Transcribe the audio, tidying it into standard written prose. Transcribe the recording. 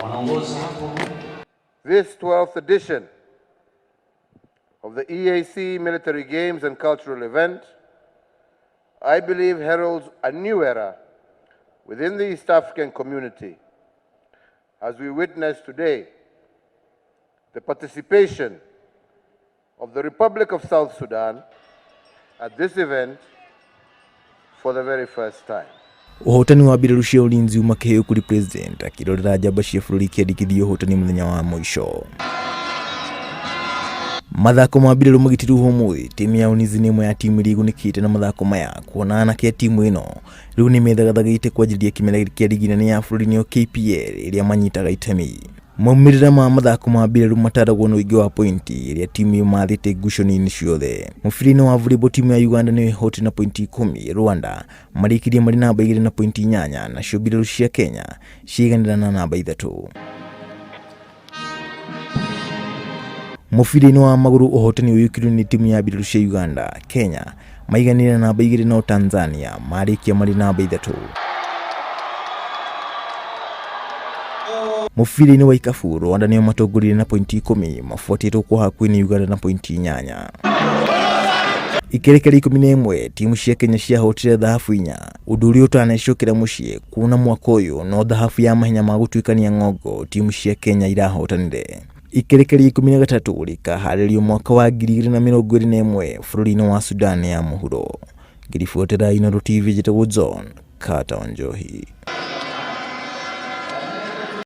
Wanaongoza hapo. This 12th edition of the EAC Military Games and Cultural Event, I believe, heralds a new era within the East African community as we witness today the participation of the Republic of South Sudan at this event for the very first time. Ũhotani wa mbirarũ cia ulinzi uma kĩheo kũrĩ president akĩrorera njamba cia bũrũri ikĩandĩkithia ũhotani mũthenya wa mũico. Mathako ma mbirarũ magĩtirwo ũmũthĩ, timu ya Ulinzi nĩ ĩmwe ya timu iria igunĩkĩte na mathako maya, kuona anake a timu ĩno rĩu nĩ methagathagĩte kwanjĩrĩria kĩmera kĩa rigi nene ya bũrũri nĩyo KPL ĩrĩa manyitaga itemi. Maumĩrĩra ma mathako ma mbirarũ mataragwo nĩ ũingĩ wa pointi ĩrĩa timu ĩmathĩte ngucanio-inĩ ciothe. Mũbira-inĩ wa volleyball timu ya Uganda nĩyo ĩhotete na pointi 10, Rwanda marĩkirie marĩ namba 2 na pointi 8, nacio mbirarũ cia Kenya ciaiganĩra na namba 3. Mũbira-inĩ wa magũrũ ũhotani ũiyũkirio nĩ timu ya mbirarũ cia Uganda, Kenya maiganĩire na namba 2 no Tanzania marĩkia marĩ namba 3. Mũbira-inĩ wa ikabu Rwanda nĩo matongoririe na pointi 10 mabuatĩtwo kwa hakuhĩ nĩ Uganda na pointi 8. Ikereka rĩa 11 timu cia Kenya ciahotire thahabu 4, ũndũ ũrĩa ũtanecokera mũciĩ kuona mwaka ũyũ no thahabu ya mahenya ma gũtuĩkania ng'ongo timu cia Kenya irahotanire. Ikereka rĩa 13 rĩkaharĩrio mwaka wa 2021 bũrũri-inĩ wa Sudan ya mũhuro. Ngĩribotera Inooro TV njĩtagwo John Carter Wanjohi.